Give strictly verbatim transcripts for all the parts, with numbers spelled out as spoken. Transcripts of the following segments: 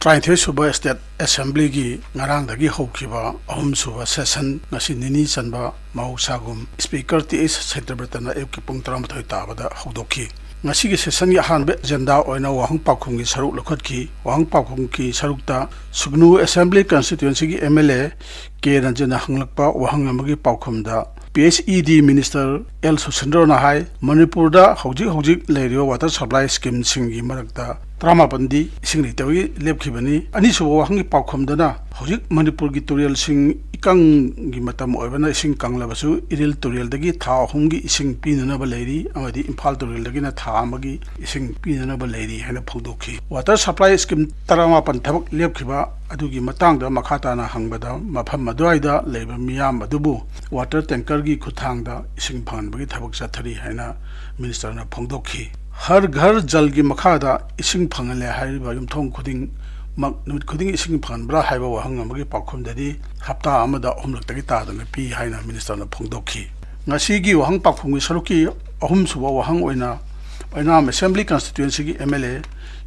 ꯇꯔꯥꯅꯤꯊꯣꯏ ꯁꯨꯕ State Assembly ꯒꯤ ꯉꯔꯥꯡꯗꯒꯤ ꯍꯧꯈꯤꯕ ꯑꯍꯨꯝ ꯁꯨꯕ session, ꯉꯁꯤ ꯅꯤꯅꯤ ꯆꯟꯕ, ꯃꯍꯧꯁꯥꯒꯨꯝ Speaker ꯇꯤ ꯑꯩꯆ ꯁꯇ꯭ꯌꯕ꯭ꯔꯇꯅ ꯑꯌꯨꯛꯀꯤ ꯄꯨꯡ ꯇꯔꯥꯃꯥꯊꯣꯏ ꯇꯥꯕꯗ ꯍꯧꯗꯣꯛꯈꯤ꯫ ꯉꯁꯤꯒꯤ session ꯒꯤ ꯑꯍꯥꯟꯕ agenda ꯑꯣꯏꯅ ꯋꯥꯍꯪ ꯄꯥꯎꯈꯨꯝꯒꯤ ꯁꯔꯨꯛ ꯂꯧꯈꯠꯈꯤ꯫ ꯋꯥꯍꯪ ꯄꯥꯎꯈꯨꯝꯒꯤ ꯁꯔꯨꯛꯇ ꯁꯨꯒꯅꯨ Assembly Constituency ꯒꯤ M L A ꯀꯦ ꯔꯟꯖꯟꯅ ꯍꯪꯂꯛꯄ ꯋꯥꯍꯪ ꯑꯃꯒꯤ ꯄꯥꯎꯈꯨꯝꯗ P H E D Minister L ꯁꯨꯁꯤꯟꯗ꯭ꯔꯣꯅ ꯍꯥꯏ, ꯃꯅꯤꯄꯨꯔꯗ ꯍꯧꯖꯤꯛ ꯍꯧꯖꯤꯛ ꯂꯩꯔꯤꯕ water supply scheme ꯁꯤꯡꯒꯤ ꯃꯔꯛꯇ ꯇꯔꯥꯃꯥꯄꯟꯗꯤ ꯏꯁꯤꯡ ꯂꯩꯇꯕꯒꯤ ꯂꯦꯞꯈꯤꯕꯅꯤ꯫ ꯑꯅꯤꯁꯨꯕ ꯋꯥꯍꯪꯒꯤ ꯄꯥꯎꯈꯨꯝꯗꯅ, ꯍꯧꯖꯤꯛ ꯃꯅꯤꯄꯨꯔꯒꯤ ꯇꯨꯔꯦꯜꯁꯤꯡ ꯏꯀꯪꯒꯤ ꯃꯇꯝ ꯑꯣꯏꯕꯅ ꯏꯁꯤꯡ ꯀꯪꯂꯕꯁꯨ ꯏꯔꯤꯜ ꯇꯨꯔꯦꯜꯗꯒꯤ ꯊꯥ ꯑꯍꯨꯝꯒꯤ ꯏꯁꯤꯡ ꯄꯤꯅꯅꯕ ꯂꯩꯔꯤ ꯑꯃꯗꯤ ꯏꯝꯐꯥꯜ ꯇꯨꯔꯦꯜꯗꯒꯤꯅ ꯊꯥ ꯑꯃꯒꯤ ꯏꯁꯤꯡ ꯄꯤꯅꯅꯕ ꯂꯩꯔꯤ ꯍꯥꯏꯅ ꯐꯣꯡꯗꯣꯛꯈꯤ꯫ Water supply scheme ꯇꯔꯥꯃꯥꯄꯟ ꯊꯕꯛ ꯂꯦꯞꯈꯤꯕ ꯑꯗꯨꯒꯤ ꯃꯇꯥꯡꯗ ꯃꯈꯥ ꯇꯥꯅ ꯍꯪꯕꯗ, ꯃꯐꯝ ꯑꯗꯨꯋꯥꯏꯗ ꯂꯩꯕ ꯃꯤꯌꯥꯝ ꯑꯗꯨꯕꯨ water tanker ꯒꯤ ꯈꯨꯠꯊꯥꯡꯗ ꯏꯁꯤꯡ ꯐꯪꯍꯟꯕꯒꯤ ꯊꯕꯛ ꯆꯠꯊꯔꯤ ꯍꯥꯏꯅ Minister ꯅ ꯐꯣꯡꯗꯣꯛꯈꯤ꯫ ꯍꯔ ꯘꯔ ꯖꯜꯒꯤ ꯃꯈꯥꯗ ꯏꯁꯤꯡ ꯐꯪꯍꯜꯂꯦ ꯍꯥꯏꯔꯤꯕ ꯌꯨꯝꯊꯣꯡ ꯈꯨꯗꯤꯡꯃꯛ ꯅꯨꯃꯤꯠ ꯈꯨꯗꯤꯡꯒꯤ ꯏꯁꯤꯡ ꯐꯪꯍꯟꯕ꯭ꯔꯥ ꯍꯥꯏꯕ ꯋꯥꯍꯪ ꯑꯃꯒꯤ ꯄꯥꯎꯈꯨꯝꯗꯗꯤ, ꯍꯞꯇꯥ ꯑꯃꯗ ꯑꯍꯨꯝꯂꯛꯇꯒꯤ ꯇꯥꯗꯅ ꯄꯤ ꯍꯥꯏꯅ Minister ꯅ ꯐꯣꯡꯗꯣꯛꯈꯤ꯫ ꯉꯁꯤꯒꯤ ꯋꯥꯍꯪ ꯄꯥꯎꯈꯨꯝꯒꯤ ꯁꯔꯨꯛꯀꯤ ꯑꯍꯨꯝꯁꯨꯕ ꯋꯥꯍꯪ ꯑꯣꯏꯅ ꯑꯣꯏꯅꯥꯝ Assembly Constituency ꯒꯤ M L A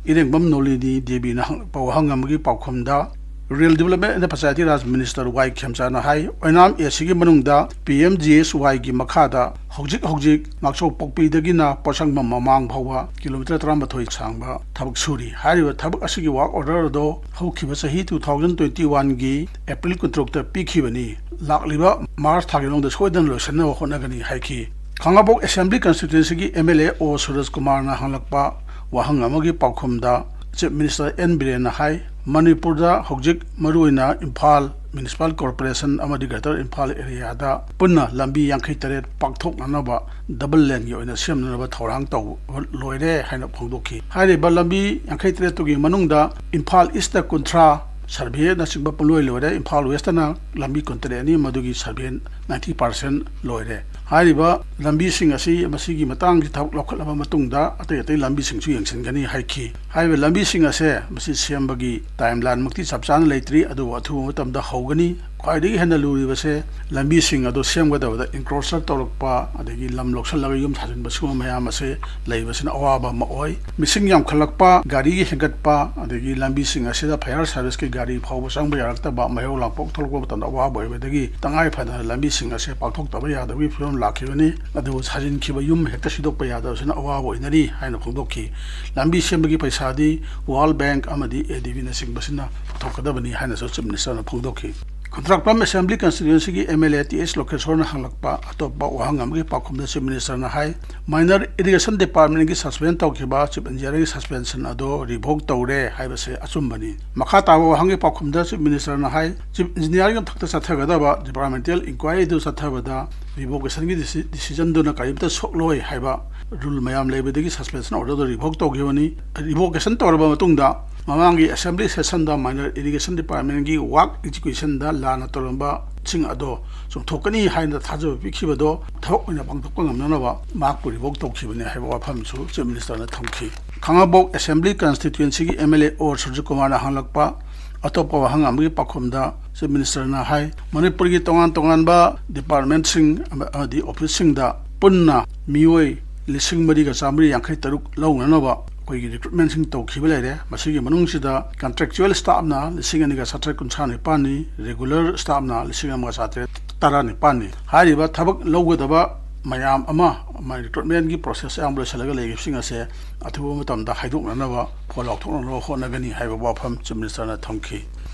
ꯏꯔꯦꯡꯕꯝ ꯅꯣꯂꯤꯅꯤ ꯗꯦꯕꯤꯅ ꯍꯪꯂꯛꯄ ꯋꯥꯍꯪ ꯑꯃꯒꯤ ꯄꯥꯎꯈꯨꯝꯗ, Rural Development and Panchayati Raj Minister Y ꯈꯦꯝꯆꯥꯅ high, Oinam A C ꯒꯤ ꯃꯅꯨꯡꯗ P M G S Y ꯒꯤ ꯃꯈꯥꯗ ꯍꯧꯖꯤꯛ ꯍꯧꯖꯤꯛ ꯉꯥꯛꯆꯧ ꯄꯣꯛꯄꯤꯗꯒꯤꯅ ꯄꯣꯠꯁꯪꯕꯝ ꯃꯃꯥꯡ ꯐꯥꯎꯕ kilometre ꯇꯔꯥꯃꯥꯊꯣꯏ ꯁꯥꯡꯕ ꯊꯕꯛ ꯁꯨꯔꯤ꯫ ꯍꯥꯏꯔꯤꯕ ꯊꯕꯛ ꯑꯁꯤꯒꯤ work order ꯑꯗꯣ ꯍꯧꯈꯤꯕ ꯆꯍꯤ two thousand twenty one ꯒꯤ April ꯀꯨꯟꯇꯔꯨꯛꯇ ꯄꯤꯈꯤꯕꯅꯤ꯫ ꯂꯥꯛꯂꯤꯕ March ꯊꯥꯒꯤ ꯃꯅꯨꯡꯗ ꯁꯣꯏꯗꯅ ꯂꯣꯏꯁꯤꯟꯅꯕ ꯍꯣꯠꯅꯒꯅꯤ ꯍꯥꯏꯈꯤ꯫ ꯈꯥꯡꯉꯕꯣꯛ Assembly Constituency ꯒꯤ M L A ꯑꯣ ꯁꯨꯔꯖ ꯀꯨꯃꯥꯔꯅ ꯍꯪꯂꯛꯄ ꯋꯥꯍꯪ ꯑꯃꯒꯤ ꯄꯥꯎꯈꯨꯝꯗ Chief Minister ꯑꯦꯟ ꯕꯤꯔꯦꯟꯅ ꯍꯥꯏ, ꯃꯅꯤꯄꯨꯔꯗ ꯍꯧꯖꯤꯛ ꯃꯔꯨꯑꯣꯏꯅ ꯏꯝꯐꯥꯜ Municipal Corporation ꯑꯃꯗꯤ Greater Imphal area ꯗ ꯄꯨꯟꯅ ꯂꯝꯕꯤ ꯌꯥꯡꯈꯩ ꯇꯔꯦꯠ ꯄꯥꯛꯊꯣꯛꯅꯅꯕ double lane ꯒꯤ ꯑꯣꯏꯅ ꯁꯦꯝꯅꯅꯕ ꯊꯧꯔꯥꯡ ꯇꯧꯕ ꯂꯣꯏꯔꯦ ꯍꯥꯏꯅ ꯐꯣꯡꯗꯣꯛꯈꯤ꯫ ꯍꯥꯏꯔꯤꯕ ꯂꯝꯕꯤ ꯌꯥꯡꯈꯩ ꯇꯔꯦꯠ ꯇꯨꯒꯤ ꯃꯅꯨꯡꯗ ꯏꯝꯐꯥꯜ East ꯇ ꯀꯨꯟꯊ꯭ꯔꯥ survey ꯅꯆꯤꯡꯕ ꯄꯨꯡꯂꯣꯏ ꯂꯣꯏꯔꯦ꯫ ꯏꯝꯐꯥꯜ West ꯇꯅ ꯂꯝꯕꯤ ꯀꯨꯟꯇꯔꯦꯠꯅꯤ, ꯃꯗꯨꯒꯤ survey ꯅꯥꯏꯟꯇꯤ ꯄꯥꯔꯁꯦꯟ ꯂꯣꯏꯔꯦ꯫ ꯍꯥꯏꯔꯤꯕ ꯂꯝꯕꯤꯁꯤꯡ ꯑꯁꯤ ꯃꯁꯤꯒꯤ ꯃꯇꯥꯡꯁꯤ ꯊꯕꯛ ꯂꯧꯈꯠꯂꯕ ꯃꯇꯨꯡꯗ ꯑꯇꯩ ꯑꯇꯩ ꯂꯝꯕꯤꯁꯤꯡꯁꯨ ꯌꯦꯡꯁꯤꯟꯒꯅꯤ ꯍꯥꯏꯈꯤ꯫ ꯍꯥꯏꯔꯤꯕ ꯂꯝꯕꯤꯁꯤꯡ ꯑꯁꯦ ꯃꯁꯤ ꯁꯦꯝꯕꯒꯤ ꯇꯥꯏꯝ ꯂꯥꯏꯟꯃꯛꯇꯤ ꯆꯞ ꯆꯥꯅ ꯂꯩꯇ꯭ꯔꯤ, ꯑꯗꯨꯕꯨ ꯑꯊꯨꯕ ꯃꯇꯝꯗ ꯍꯧꯒꯅꯤ꯫ ꯈ꯭ꯋꯥꯏꯗꯒꯤ ꯍꯦꯟꯅ ꯂꯨꯔꯤꯕꯁꯦ ꯂꯝꯕꯤꯁꯤꯡ ꯑꯗꯨ ꯁꯦꯝꯒꯗꯕꯗ ꯏꯟꯀ꯭ꯔꯣꯆꯔ ꯇꯧꯔꯛꯄ, ꯑꯗꯒꯤ ꯂꯝ ꯂꯧꯁꯤꯜꯂꯒ ꯌꯨꯝ ꯁꯥꯖꯤꯟꯕ, ꯁꯤꯒꯨꯝꯕ ꯃꯌꯥꯝ ꯑꯁꯦ ꯂꯩꯕꯁꯤꯅ ꯑꯋꯥꯕ ꯑꯃ ꯑꯣꯏ꯫ ꯃꯤꯁꯤꯡ ꯌꯥꯝꯈꯠꯂꯛꯄ, ꯒꯥꯔꯤꯒꯤ ꯍꯦꯟꯒꯠꯄ, ꯑꯗꯒꯤ ꯂꯝꯕꯤꯁꯤꯡ ꯑꯁꯤꯗ ꯐꯥꯌꯔ ꯁꯥꯔꯚꯤꯁꯀꯤ ꯒꯥꯔꯤ ꯐꯥꯎꯕ ꯆꯪꯕ ꯌꯥꯔꯛꯇꯕ, ꯃꯩꯔꯧ ꯂꯥꯡꯄꯣꯛ ꯊꯣꯛꯂꯛꯄ ꯃꯇꯝꯗ ꯑꯋꯥꯕ ꯑꯣꯏꯕꯗꯒꯤ ꯇꯉꯥꯏ ꯐꯗꯅ ꯂꯝꯕꯤꯁꯤꯡ ꯑꯁꯦ ꯄꯥꯡꯊꯣꯛꯇꯕ ꯌꯥꯗꯕꯒꯤ ꯐꯤꯕꯝ ꯂꯥꯛꯈꯤꯕꯅꯤ꯫ ꯑꯗꯨꯕꯨ ꯁꯥꯖꯤꯟꯈꯤꯕ ꯌꯨꯝ ꯍꯦꯛꯇ ꯁꯤꯗꯣꯛꯄ ꯌꯥꯗꯕꯁꯤꯅ ꯑꯋꯥꯕ ꯑꯣꯏꯅꯔꯤ ꯍꯥꯏꯅ ꯐꯣꯡꯗꯣꯛꯈꯤ꯫ ꯂꯝꯕꯤ ꯁꯦꯝꯕꯒꯤ ꯄꯩꯁꯥꯗꯤ ꯋꯥꯔꯜ ꯕꯦꯡꯛ ꯑꯃꯗꯤ ꯑꯦ ꯗꯤ ꯕꯤꯅꯆꯤꯡꯕꯁꯤꯅ ꯄꯨꯊꯣꯛꯀꯗꯕꯅꯤ ꯍꯥꯏꯅꯁꯨ ꯆꯤꯐ ꯃꯤꯅꯤꯁꯇꯔꯅ ꯐꯣꯡꯗꯣꯛꯈꯤ꯫ ꯈꯨꯟꯗ꯭ꯔꯥꯛꯄꯝ ꯑꯦꯁꯦꯝꯕ꯭ꯂꯤ ꯀꯟꯁꯇꯤꯇ꯭ꯋꯦꯟꯁꯤꯒꯤ M L A T S ꯂꯣꯀꯦꯁꯣꯔꯅ ꯍꯪꯂꯛꯄ ꯑꯇꯣꯞꯄ ꯋꯥꯍꯪ ꯑꯃꯒꯤ ꯄꯥꯎꯈꯨꯝꯗ ꯆꯤꯐ ꯃꯤꯅꯤꯁꯇꯔꯅ ꯍꯥꯏ, ꯃꯥꯏꯅꯔ ꯏꯔꯤꯒꯦꯁꯟ ꯗꯤꯄꯥꯔꯠꯃꯦꯟꯒꯤ ꯁꯁꯄꯦꯟ ꯇꯧꯈꯤꯕ ꯆꯤꯐ ꯏꯟꯖꯤꯅꯤꯌꯥꯔꯒꯤ ꯁꯁꯄꯦꯟꯁꯟ ꯑꯗꯨ ꯔꯤꯚꯣꯛ ꯇꯧꯔꯦ ꯍꯥꯏꯕꯁꯦ ꯑꯆꯨꯝꯕꯅꯤ꯫ ꯃꯈꯥ ꯇꯥꯕ ꯋꯥꯍꯪꯒꯤ ꯄꯥꯎꯈꯨꯝꯗ ꯆꯤꯐ ꯃꯤꯅꯤꯁꯇꯔꯅ ꯍꯥꯏ, ꯆꯤꯐ ꯏꯟꯖꯤꯅꯤꯌꯥꯔꯒꯤ ꯃꯊꯛꯇ ꯆꯠꯊꯒꯗꯕ ꯗꯤꯄꯥꯔꯠꯃꯦꯟꯇꯦꯜ ꯏꯟꯀ꯭ꯋꯥꯏꯔꯤꯗꯨ ꯆꯠꯊꯕꯗ ꯔꯤꯚꯣꯀꯦꯁꯟꯒꯤ ꯗꯤꯁꯤ-, ꯗꯤꯁꯤꯖꯟꯗꯨꯅ ꯀꯔꯤꯝꯇ ꯁꯣꯛꯂꯣꯏ ꯍꯥꯏꯕ ꯔꯨꯜ ꯃꯌꯥꯝ ꯂꯩꯕꯗꯒꯤ ꯁꯁꯄꯦꯟꯁꯟ ꯑꯣꯔꯗꯔꯗꯨ ꯔꯤꯚꯣꯛ ꯇꯧꯈꯤꯕꯅꯤ꯫ ꯔꯤꯚꯣꯀꯦꯁꯟ ꯇꯧꯔꯕ ꯃꯇꯨꯡꯗ ꯃꯃꯥꯡꯒꯤ ꯑꯦꯁꯦꯝꯕ꯭ꯂꯤ ꯁꯦꯁꯟꯗ ꯃꯥꯏꯅꯔ ꯏꯔꯤꯒꯦꯁꯟ ꯗꯤꯄꯥꯔꯠꯃꯦꯟꯒꯤ ꯋꯥꯔꯛ ꯑꯦꯛꯖꯤꯀ꯭ꯌꯨꯁꯟꯗ ꯂꯥꯟꯅ ꯇꯧꯔꯝꯕꯁꯤꯡ ꯑꯗꯣ ꯆꯨꯝꯊꯣꯛꯀꯅꯤ ꯍꯥꯏꯅ ꯊꯥꯖꯕ ꯄꯤꯈꯤꯕꯗꯣ ꯊꯕꯛ ꯑꯣꯏꯅ ꯄꯥꯡꯊꯣꯛꯄ ꯉꯝꯅꯅꯕ ꯃꯍꯥꯛꯄꯨ ꯔꯤꯚꯣꯛ ꯇꯧꯈꯤꯕꯅꯤ ꯍꯥꯏꯕ ꯋꯥꯐꯝꯁꯨ ꯆꯤꯐ ꯃꯤꯅꯤꯁꯇꯔꯅ ꯊꯝꯈꯤ꯫ ꯈꯥꯉꯕꯣꯛ ꯑꯦꯁꯦꯝꯕ꯭ꯂꯤ ꯀꯟꯁꯇꯤꯇ꯭ꯋꯦꯟꯁꯤꯒꯤ ꯑꯦꯝ ꯑꯦꯜ ꯑꯦ ꯑꯣ ꯁꯨꯔꯖꯀꯨꯃꯥꯔꯅ ꯍꯪꯂꯛꯄ ꯑꯇꯣꯞꯄ ꯋꯥꯍꯪ ꯑꯃꯒꯤ ꯄꯥꯎꯈꯨꯝꯗ ꯆꯤꯐ ꯃꯤꯅꯤꯁꯇꯔꯅ ꯍꯥꯏ, ꯃꯅꯤꯄꯨꯔꯒꯤ ꯇꯣꯉꯥꯟ ꯇꯣꯉꯥꯟꯕ ꯗꯤꯄꯥꯔꯠꯃꯦꯟꯠꯁꯤꯡ ꯑꯃ-, ꯑꯃꯗꯤ ꯑꯣꯐꯤꯁꯁꯤꯡꯗ ꯄꯨꯟꯅ ꯃꯤꯑꯣꯏ ꯂꯤꯁꯤꯡ ꯃꯔꯤꯒ ꯆꯥꯃꯔꯤ ꯌꯥꯡꯈꯩ ꯇꯔꯨꯛ ꯂꯧꯅꯅꯕ ꯑꯩꯈꯣꯏꯒꯤ ꯔꯤꯀ꯭ꯔꯨꯠꯃꯦꯟꯁꯤꯡ ꯇꯧꯈꯤꯕ ꯂꯩꯔꯦ꯫ ꯃꯁꯤꯒꯤ ꯃꯅꯨꯡꯁꯤꯗ ꯀꯟꯇ꯭ꯔꯦꯛꯆꯨꯋꯦꯜ ꯁ꯭ꯇꯥꯐꯅ ꯂꯤꯁꯤꯡ ꯑꯅꯤꯒ ꯆꯥꯇ꯭ꯔꯦꯠ ꯀꯨꯟꯊ꯭ꯔꯥ ꯅꯤꯄꯥꯟꯅꯤ, ꯔꯤꯒꯨꯂꯔ ꯁ꯭ꯇꯥꯐꯅ ꯂꯤꯁꯤꯡ ꯑꯃꯒ ꯆꯥꯇ꯭ꯔꯦꯠ ꯇꯔꯥ ꯅꯤꯄꯥꯟꯅꯤ꯫ ꯍꯥꯏꯔꯤꯕ ꯊꯕꯛ ꯂꯧꯒꯗꯕ ꯃꯌꯥꯝ ꯑꯃ, ꯃꯥꯏ ꯔꯤꯀ꯭ꯔꯨꯠꯃꯦꯟꯒꯤ ꯄ꯭ꯔꯣꯁꯦꯁ ꯑꯌꯥꯝꯕ ꯂꯣꯏꯁꯤꯜꯂꯒ ꯂꯩꯔꯤꯕꯁꯤꯡ ꯑꯁꯦ ꯑꯊꯨꯕ ꯃꯇꯝꯗ ꯍꯥꯏꯗꯣꯛꯅꯅꯕ, ꯐꯣꯟ ꯂꯥꯎꯊꯣꯛꯅꯅꯕ ꯍꯣꯠꯅꯒꯅꯤ ꯍꯥꯏꯕ ꯋꯥꯐꯝ ꯆꯤꯐ ꯃꯤꯅꯤꯁꯇꯔꯅ ꯊꯝꯈꯤ꯫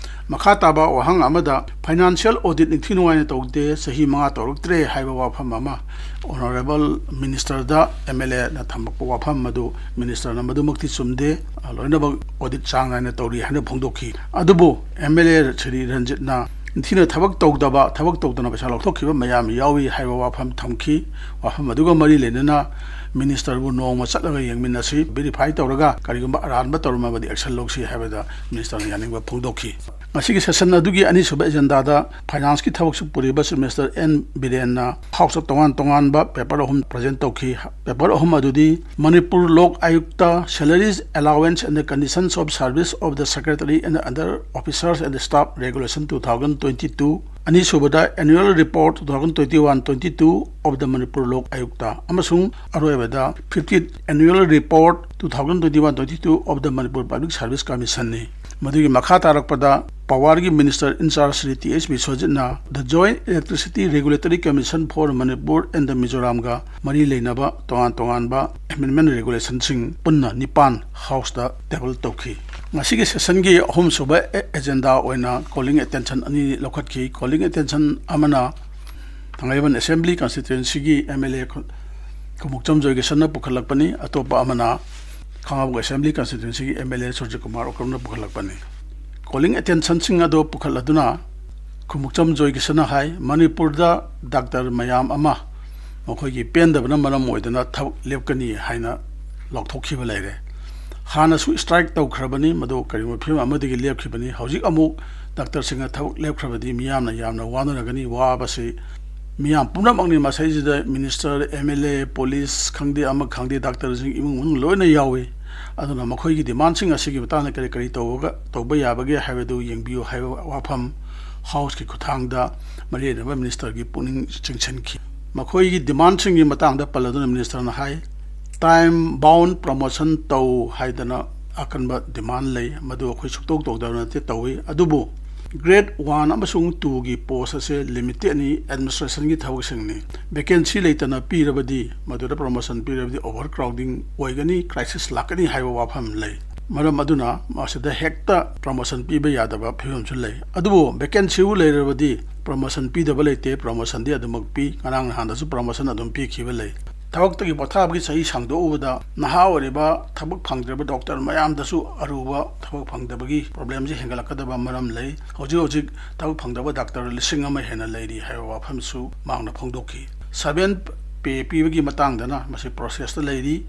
ꯃꯈꯥ ꯇꯥꯕ ꯋꯥꯍꯪ ꯑꯃꯗ, ꯐꯥꯏꯅꯥꯟꯁꯤꯌꯦꯜ ꯑꯣꯗꯤꯠ ꯅꯤꯡꯊꯤ ꯅꯨꯡꯉꯥꯏꯅ ꯇꯧꯗꯦ, ꯆꯍꯤ ꯃꯉꯥ ꯇꯧꯔꯛꯇ꯭ꯔꯦ ꯍꯥꯏꯕ ꯋꯥꯐꯝ ꯑꯃ ꯑꯣꯅꯔꯦꯕꯜ ꯃꯤꯅꯤꯁꯇꯔꯗ ꯑꯦꯝ ꯑꯦꯜ ꯑꯦꯅ ꯊꯝꯃꯛꯄ ꯋꯥꯐꯝ ꯑꯗꯨ ꯃꯤꯅꯤꯁꯇꯔꯅ ꯃꯗꯨꯃꯛꯇꯤ ꯆꯨꯝꯗꯦ, ꯂꯣꯏꯅꯃꯛ ꯑꯣꯗꯤꯠ ꯆꯥꯡ ꯅꯥꯏꯅ ꯇꯧꯔꯤ ꯍꯥꯏꯅ ꯐꯣꯡꯗꯣꯛꯈꯤ꯫ ꯑꯗꯨꯕꯨ ꯑꯦꯝ ꯑꯦꯜ ꯑꯦ ꯁ꯭ꯔꯤ ꯔꯟꯖꯤꯠꯅ ꯅꯤꯡꯊꯤꯅ ꯊꯕꯛ ꯇꯧꯗꯕ, ꯊꯕꯛ ꯇꯧꯗꯅ ꯄꯩꯁꯥ ꯂꯧꯊꯣꯛꯈꯤꯕ ꯃꯌꯥꯝ ꯌꯥꯎꯏ ꯍꯥꯏꯕ ꯋꯥꯐꯝ ꯊꯝꯈꯤ꯫ ꯋꯥꯐꯝ ꯑꯗꯨꯒ ꯃꯔꯤ ꯂꯩꯅꯅ ꯃꯤꯅꯤꯁꯇꯔꯕꯨ ꯅꯣꯡꯃ ꯆꯠꯂꯒ ꯌꯦꯡꯃꯤꯟꯅꯁꯤ, ꯚꯦꯔꯤꯐꯥꯏ ꯇꯧꯔꯒ ꯀꯔꯤꯒꯨꯝꯕ ꯑꯔꯥꯟꯕ ꯇꯧꯔꯝꯃꯕꯗꯤ ꯑꯦꯛꯁꯟ ꯂꯧꯁꯤ ꯍꯥꯏꯕꯗ ꯃꯤꯅꯤꯁꯇꯔꯅ ꯌꯥꯅꯤꯡꯕ ꯐꯣꯡꯗꯣꯛꯈꯤ꯫ ꯉꯁꯤꯒꯤ ꯁꯦꯁꯟ ꯑꯗꯨꯒꯤ ꯑꯅꯤꯁꯨꯕ ꯑꯦꯖꯦꯟꯗꯥꯗ ꯐꯥꯏꯅꯥꯟꯁꯀꯤ ꯊꯕꯛꯁꯨ ꯄꯨꯔꯤꯕ ꯆꯤꯐ ꯃꯤꯅꯤꯁꯇꯔ ꯑꯦꯟ ꯕꯤꯔꯦꯟꯅ ꯍꯥꯎꯁꯇ ꯇꯣꯉꯥꯟ ꯇꯣꯉꯥꯟꯕ ꯄꯦꯄꯔ ꯑꯍꯨꯝ ꯄ꯭ꯔꯖꯦꯟ ꯇꯧꯈꯤ꯫ ꯄꯦꯄꯔ ꯑꯍꯨꯝ ꯑꯗꯨꯗꯤ ꯃꯅꯤꯄꯨꯔ ꯂꯣꯛ ꯑꯌꯨꯛꯇ, Salaries, Allowance and the Conditions of Service of the Secretary and Other Officers and Staff Regulation two thousand twenty-two, ꯑꯅꯤꯁꯨꯕꯗ Annual Report two thousand twenty-one twenty-two of the Manipur Lok Ayukta, ꯑꯃꯁꯨꯡ ꯑꯔꯣꯏꯕꯗ fiftieth Annual Report two thousand twenty-one twenty-two of the Manipur Public Service Commission ꯅꯤ꯫ ꯃꯗꯨꯒꯤ ꯃꯈꯥ ꯇꯥꯔꯛꯄꯗ ꯄꯥꯋꯔꯒꯤ minister in charge Shri T S ꯕꯤꯁ꯭ꯋꯖꯤꯠꯅ The Joint Electricity Regulatory Commission for Manipur and the Mizoramꯒ ꯃꯔꯤ ꯂꯩꯅꯕ ꯇꯣꯉꯥꯟ ꯇꯣꯉꯥꯟꯕ ꯑꯦꯃꯦꯟꯗꯃꯦꯟ ꯔꯦꯒꯨꯂꯦꯁꯟꯁꯤꯡ ꯄꯨꯟꯅ ꯅꯤꯄꯥꯟ ꯍꯥꯎꯁꯇ ꯇꯦꯕꯜ ꯇꯧꯈꯤ꯫ ꯉꯁꯤꯒꯤ ꯁꯦꯁꯟꯒꯤ ꯑꯍꯨꯝꯁꯨꯕ ꯑꯦ-, ꯑꯦꯖꯦꯟꯗꯥ ꯑꯣꯏꯅ ꯀꯣꯂꯤꯡ ꯑꯦꯇꯦꯟꯁꯟ ꯑꯅꯤ ꯂꯧꯈꯠꯈꯤ꯫ ꯀꯣꯂꯤꯡ ꯑꯦꯇꯦꯟꯁꯟ ꯑꯃꯅ ꯊꯥꯡꯃꯩꯕꯟ ꯑꯦꯁꯦꯝꯕ꯭ꯂꯤ ꯀꯟꯁꯇꯤꯇ꯭ꯋꯦꯟꯁꯤꯒꯤ ꯑꯦꯝ ꯑꯦꯜ ꯑꯦ ꯈꯨ-, ꯈꯨꯃꯨꯛꯆꯝ ꯖꯣꯏꯀꯤꯁꯟꯅ ꯄꯨꯈꯠꯂꯛꯄꯅꯤ, ꯑꯇꯣꯞꯄ ꯑꯃꯅ ꯈꯥꯉꯕꯣꯛ ꯑꯦꯁꯦꯝꯕ꯭ꯂꯤ ꯀꯟꯁꯇꯤꯇ꯭ꯋꯦꯟꯁꯤꯒꯤ ꯑꯦꯝ ꯑꯦꯜ ꯑꯦ ꯁꯨꯔꯖꯀꯨꯃꯥꯔ ꯎꯀ꯭ꯔꯝꯅ ꯄꯨꯈꯠꯂꯛꯄꯅꯤ꯫ ꯀꯣꯂꯤꯡ ꯑꯦꯇꯦꯟꯁꯟꯁꯤꯡ ꯑꯗꯨ ꯄꯨꯈꯠꯂꯗꯨꯅ ꯈꯨꯃꯨꯛꯆꯝ ꯖꯣꯏꯀꯤꯁꯟꯅ ꯍꯥꯏ, ꯃꯅꯤꯄꯨꯔꯗ ꯗꯥꯛꯇꯔ ꯃꯌꯥꯝ ꯑꯃ ꯃꯈꯣꯏꯒꯤ ꯄꯦꯟꯗꯕꯅ ꯃꯔꯝ ꯑꯣꯏꯗꯨꯅ ꯊꯕꯛ ꯂꯦꯞꯀꯅꯤ ꯍꯥꯏꯅ ꯂꯥꯎꯊꯣꯛꯈꯤꯕ ꯂꯩꯔꯦ꯫ ꯍꯥꯟꯅꯁꯨ ꯁ꯭ꯇ꯭ꯔꯥꯏꯛ ꯇꯧꯈ꯭ꯔꯕꯅꯤ, ꯃꯗꯨ ꯀꯔꯤꯒꯨꯝꯕ ꯐꯤꯕꯝ ꯑꯃꯗꯒꯤ ꯂꯦꯞꯈꯤꯕꯅꯤ꯫ ꯍꯧꯖꯤꯛ ꯑꯃꯨꯛ ꯗꯥꯛꯇꯔꯁꯤꯡꯅ ꯊꯕꯛ ꯂꯦꯞꯈ꯭ꯔꯕꯗꯤ ꯃꯤꯌꯥꯝꯅ ꯌꯥꯝꯅ ꯋꯥꯅꯔꯒꯅꯤ꯫ ꯋꯥꯕꯁꯤ ꯃꯤꯌꯥꯝ ꯄꯨꯝꯅꯃꯛꯅꯤ꯫ ꯃꯁꯤꯗꯩꯁꯤꯗ minister, M L A, police ꯈꯪꯗꯦ, ꯑꯃ ꯈꯪꯗꯦ, ꯗꯥꯛꯇꯔꯁꯤꯡ ꯏꯃꯨꯡ ꯃꯅꯨꯡ ꯂꯣꯏꯅ ꯌꯥꯎꯏ꯫ ꯑꯗꯨꯅ ꯃꯈꯣꯏꯒꯤ ꯗꯤꯃꯥꯟꯁꯤꯡ ꯑꯁꯤꯒꯤ ꯃꯇꯥꯡꯗ ꯀꯔꯤ ꯀꯔꯤ ꯇꯧꯕꯒ-, ꯇꯧꯕ ꯌꯥꯕꯒꯦ ꯍꯥꯏꯕꯗꯨ ꯌꯦꯡꯕꯤꯌꯨ ꯍꯥꯏꯕ ꯋꯥꯐꯝ ꯍꯥꯎꯁꯀꯤ ꯈꯨꯠꯊꯥꯡꯗ ꯃꯔꯤ ꯂꯩꯅꯕ ꯃꯤꯅꯤꯁꯇꯔꯒꯤ ꯄꯨꯛꯅꯤꯡ ꯆꯤꯡꯁꯤꯟꯈꯤ꯫ ꯃꯈꯣꯏꯒꯤ ꯗꯤꯃꯥꯟꯁꯤꯡꯒꯤ ꯃꯇꯥꯡꯗ ꯄꯜꯂꯗꯨꯅ ꯃꯤꯅꯤꯁꯇꯔꯅ ꯍꯥꯏ, ꯇꯥꯏꯝ ꯕꯥꯎꯟ ꯄ꯭ꯔꯃꯣꯁꯟ ꯇꯧ ꯍꯥꯏꯗꯅ ꯑꯀꯟꯕ ꯗꯤꯃꯥꯟ ꯂꯩ, ꯃꯗꯨ ꯑꯩꯈꯣꯏ ꯁꯨꯛꯇꯧ ꯇꯧꯗꯕ ꯅꯠꯇꯦ, ꯇꯧꯏ꯫ ꯑꯗꯨꯕꯨ ꯒ꯭ꯔꯦꯗ ꯋꯥꯟ ꯑꯃꯁꯨꯡ ꯇꯨꯒꯤ ꯄꯣꯁ ꯑꯁꯦ ꯂꯤꯃꯤꯇꯦꯗꯅꯤ, ꯑꯦꯗꯃꯤꯅꯤꯁꯇ꯭ꯔꯦꯁꯟꯒꯤ ꯊꯕꯛꯁꯤꯡꯅꯤ꯫ ꯚꯦꯀꯦꯟꯁꯤ ꯂꯩꯇꯅ ꯄꯤꯔꯕꯗꯤ, ꯃꯗꯨꯗ ꯄ꯭ꯔꯃꯣꯁꯟ ꯄꯤꯔꯕꯗꯤ ꯑꯣꯚꯔ ꯀ꯭ꯔꯥꯎꯗꯤꯡ ꯑꯣꯏꯒꯅꯤ, ꯀ꯭ꯔꯥꯏꯁꯤꯁ ꯂꯥꯛꯀꯅꯤ ꯍꯥꯏꯕ ꯋꯥꯐꯝ ꯂꯩ꯫ ꯃꯔꯝ ꯑꯗꯨꯅ ꯃꯁꯤꯗ ꯍꯦꯛꯇ ꯄ꯭ꯔꯃꯣꯁꯟ ꯄꯤꯕ ꯌꯥꯗꯕ ꯐꯤꯕꯝꯁꯨ ꯂꯩ꯫ ꯑꯗꯨꯕꯨ ꯚꯦꯀꯦꯟꯁꯤꯕꯨ ꯂꯩꯔꯕꯗꯤ ꯄ꯭ꯔꯃꯣꯁꯟ ꯄꯤꯗꯕ ꯂꯩꯇꯦ, ꯄ꯭ꯔꯃꯣꯁꯟꯗꯤ ꯑꯗꯨꯃꯛ ꯄꯤ꯫ ꯉꯔꯥꯡ ꯅꯍꯥꯟꯗꯁꯨ ꯄ꯭ꯔꯃꯣꯁꯟ ꯑꯗꯨꯝ ꯄꯤꯈꯤꯕ ꯂꯩ꯫ ꯊꯕꯛꯇꯒꯤ ꯄꯣꯊꯥꯕꯒꯤ ꯆꯍꯤ ꯁꯥꯡꯗꯣꯛꯎꯕꯗ ꯅꯍꯥ ꯑꯣꯏꯔꯤꯕ ꯊꯕꯛ ꯐꯪꯗ꯭ꯔꯕ ꯗꯣꯛꯇꯔ ꯃꯌꯥꯝꯗꯁꯨ ꯑꯔꯨꯕ ꯊꯕꯛ ꯐꯪꯗꯕꯒꯤ ꯄ꯭ꯔꯣꯕ꯭ꯂꯦꯝꯁꯤ ꯍꯦꯟꯒꯠꯂꯛꯀꯗꯕ ꯃꯔꯝ ꯂꯩ꯫ ꯍꯧꯖꯤꯛ ꯍꯧꯖꯤꯛ ꯊꯕꯛ ꯐꯪꯗꯕ ꯗꯥꯛꯇꯔ ꯂꯤꯁꯤꯡ ꯑꯃ ꯍꯦꯟꯅ ꯂꯩꯔꯤ ꯍꯥꯏꯕ ꯋꯥꯐꯝꯁꯨ ꯃꯍꯥꯛꯅ ꯐꯣꯡꯗꯣꯛꯈꯤ꯫ ꯁꯚꯦꯟ ꯄꯦ ꯄꯤꯕꯒꯤ ꯃꯇꯥꯡꯗꯅ ꯃꯁꯤ ꯄ꯭ꯔꯣꯁꯦꯁꯇ ꯂꯩꯔꯤ꯫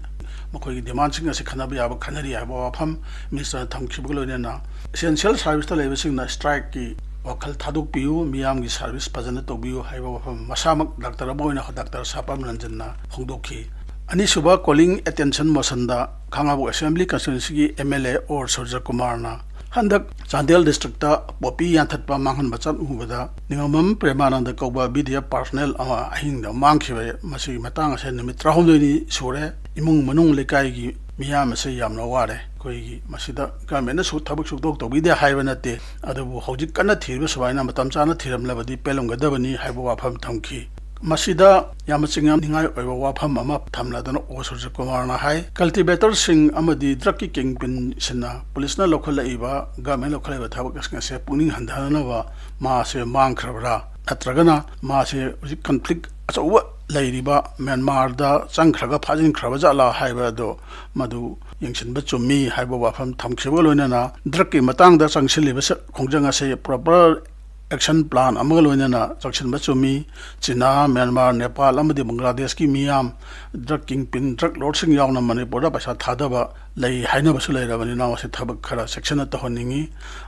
ꯃꯈꯣꯏꯒꯤ ꯗꯤꯃꯥꯟꯁꯤꯡ ꯑꯁꯤ ꯈꯟꯅꯕ ꯌꯥꯕ ꯈꯟꯅꯔꯤ ꯍꯥꯏꯕ ꯋꯥꯐꯝ ꯃꯤꯅꯤꯁꯇꯔꯅ ꯊꯝꯈꯤꯕꯒ ꯂꯣꯏꯅꯅ, ꯑꯦꯁꯦꯟꯁꯤꯌꯦꯜ ꯁꯥꯔꯚꯤꯁꯇ ꯂꯩꯕꯁꯤꯡꯅ ꯁ꯭ꯇ꯭ꯔꯥꯏꯛꯀꯤ ꯋꯥꯈꯜ ꯊꯥꯗꯣꯛꯄꯤꯌꯨ, ꯃꯤꯌꯥꯝꯒꯤ ꯁꯥꯔꯚꯤꯁ ꯐꯖꯅ ꯇꯧꯕꯤꯌꯨ ꯍꯥꯏꯕ ꯋꯥꯐꯝ ꯃꯁꯥꯃꯛ ꯗꯥꯛꯇꯔ ꯑꯃ ꯑꯣꯏꯅ ꯗꯥꯛꯇꯔ ꯁꯥꯄꯝ ꯔꯟꯖꯟꯅ ꯐꯣꯡꯗꯣꯛꯈꯤ꯫ ꯑꯅꯤꯁꯨꯕ ꯀꯣꯂꯤꯡ ꯑꯦꯇꯦꯟꯁꯟ ꯃꯣꯁꯟꯗ ꯈꯥꯉꯕꯣꯛ ꯑꯦꯁꯦꯝꯕ꯭ꯂꯤ ꯀꯟꯁꯇꯤꯇ꯭ꯋꯦꯟꯁꯤꯒꯤ ꯑꯦꯝ ꯑꯦꯜ ꯑꯦ ꯑꯣꯔ ꯁꯨꯔꯖ ꯀꯨꯃꯥꯔꯅ ꯍꯟꯗꯛ ꯆꯥꯟꯗꯦꯜ ꯗꯤꯁꯇ꯭ꯔꯤꯛꯇ ꯄꯣꯄꯤ ꯌꯥꯟꯊꯠꯄ ꯃꯥꯡꯍꯟꯕ ꯆꯠꯂꯨꯕꯗ ꯅꯤꯉꯝꯕꯝ ꯄ꯭ꯔꯦꯃꯥꯅꯟꯗ ꯀꯧꯕ ꯕꯤ ꯗꯤ ꯑꯦꯐ ꯄꯥꯔꯁꯣꯅꯦꯜ ꯑꯃ ꯑꯍꯤꯡꯗ ꯃꯥꯡꯈꯤꯕ ꯃꯁꯤꯒꯤ ꯃꯇꯥꯡ ꯑꯁꯦ ꯅꯨꯃꯤꯠ ꯇꯔꯥꯍꯨꯝꯗꯣꯏꯅꯤ ꯁꯨꯔꯦ꯫ ꯏꯃꯨꯡ ꯃꯅꯨꯡ ꯂꯩꯀꯥꯏꯒꯤ ꯃꯤꯌꯥꯝ ꯑꯁꯦ ꯌꯥꯝꯅ ꯋꯥꯔꯦ꯫ ꯑꯩꯈꯣꯏꯒꯤ ꯃꯁꯤꯗ ꯒꯃꯦꯟꯅꯁꯨ ꯊꯕꯛ ꯁꯨꯛꯇꯧ ꯇꯧꯕꯤꯗꯦ ꯍꯥꯏꯕ ꯅꯠꯇꯦ, ꯑꯗꯨꯕꯨ ꯍꯧꯖꯤꯛ ꯀꯟꯅ ꯊꯤꯔꯤꯕ ꯁꯨꯃꯥꯏꯅ ꯃꯇꯝ ꯆꯥꯅ ꯊꯤꯔꯝꯂꯕꯗꯤ ꯄꯦꯜꯂꯝꯒꯗꯕꯅꯤ ꯍꯥꯏꯕ ꯋꯥꯐꯝ ꯊꯝꯈꯤ꯫ ꯃꯁꯤꯗ ꯌꯥꯝꯅ ꯆꯤꯡꯅꯅꯤꯡꯉꯥꯏ ꯑꯣꯏꯕ ꯋꯥꯐꯝ ꯑꯃ ꯊꯝꯂꯗꯨꯅ ꯑꯣ ꯁꯨꯔꯖ ꯀꯨꯃꯥꯔꯅ ꯍꯥꯏ, ꯀꯜꯇꯤꯚꯦꯇꯔꯁꯤꯡ ꯑꯃꯗꯤ ꯗ꯭ꯔꯒꯀꯤ ꯀꯤꯡꯄꯤꯟꯁꯤꯡꯅ ꯄꯨꯂꯤꯁꯅ ꯂꯧꯈꯠꯂꯛꯏꯕ, ꯒꯃꯦꯟ ꯂꯧꯈꯠꯂꯛꯏꯕ ꯊꯕꯛꯁꯤꯡ ꯑꯁꯦ ꯄꯨꯛꯅꯤꯡ ꯍꯟꯊꯅꯅꯕ ꯃꯥꯁꯦ ꯃꯥꯡꯈ꯭ꯔꯕ꯭ꯔꯥ, ꯅꯠꯇ꯭ꯔꯒꯅ ꯃꯥꯁꯦ ꯍꯧꯖꯤꯛ ꯀꯟꯐ꯭ꯂꯤꯛ ꯑꯆꯧꯕ ꯂꯩꯔꯤꯕ ꯃ꯭ꯌꯥꯟꯃꯥꯔꯗ ꯆꯪꯈ꯭ꯔꯒ ꯐꯥꯖꯤꯟꯈ꯭ꯔꯕ ꯖꯥꯠꯂꯥ ꯍꯥꯏꯕ ꯑꯗꯣ ꯃꯗꯨ ꯌꯦꯡꯁꯤꯟꯕ ꯆꯨꯝꯃꯤ ꯍꯥꯏꯕ ꯋꯥꯐꯝ ꯊꯝꯈꯤꯕꯒ ꯂꯣꯏꯅꯅ ꯗ꯭ꯔꯒꯀꯤ ꯃꯇꯥꯡꯗ ꯆꯪꯁꯤꯜꯂꯤꯕ ꯁ-, ꯈꯣꯡꯖꯪ ꯑꯁꯦ ꯄ꯭ꯔꯣꯄꯔ ꯑꯦꯛꯁꯟ ꯄ꯭ꯂꯥꯟ ꯑꯃꯒ ꯂꯣꯏꯅꯅ ꯆꯪꯁꯤꯟꯕ ꯆꯨꯝꯃꯤ꯫ ꯆꯤꯅꯥ, ꯃ꯭ꯌꯥꯟꯃꯥꯔ, ꯅꯦꯄꯥꯜ ꯑꯃꯗꯤ ꯕꯪꯒ꯭ꯂꯥꯗꯦꯁꯀꯤ ꯃꯤꯌꯥꯝ, ꯗ꯭ꯔꯒ ꯀꯤꯡꯄꯤꯟ, ꯗ꯭ꯔꯒ ꯂꯣꯔꯗꯁꯤꯡ ꯌꯥꯎꯅ ꯃꯅꯤꯄꯨꯔꯗ ꯄꯩꯁꯥ ꯊꯥꯗꯕ ꯂꯩ ꯍꯥꯏꯅꯕꯁꯨ ꯂꯩꯔꯕꯅꯤꯅ ꯃꯁꯤ ꯊꯕꯛ ꯈꯔ ꯆꯦꯛꯁꯤꯟꯅ ꯇꯧꯍꯟꯅꯤꯡꯉꯤ꯫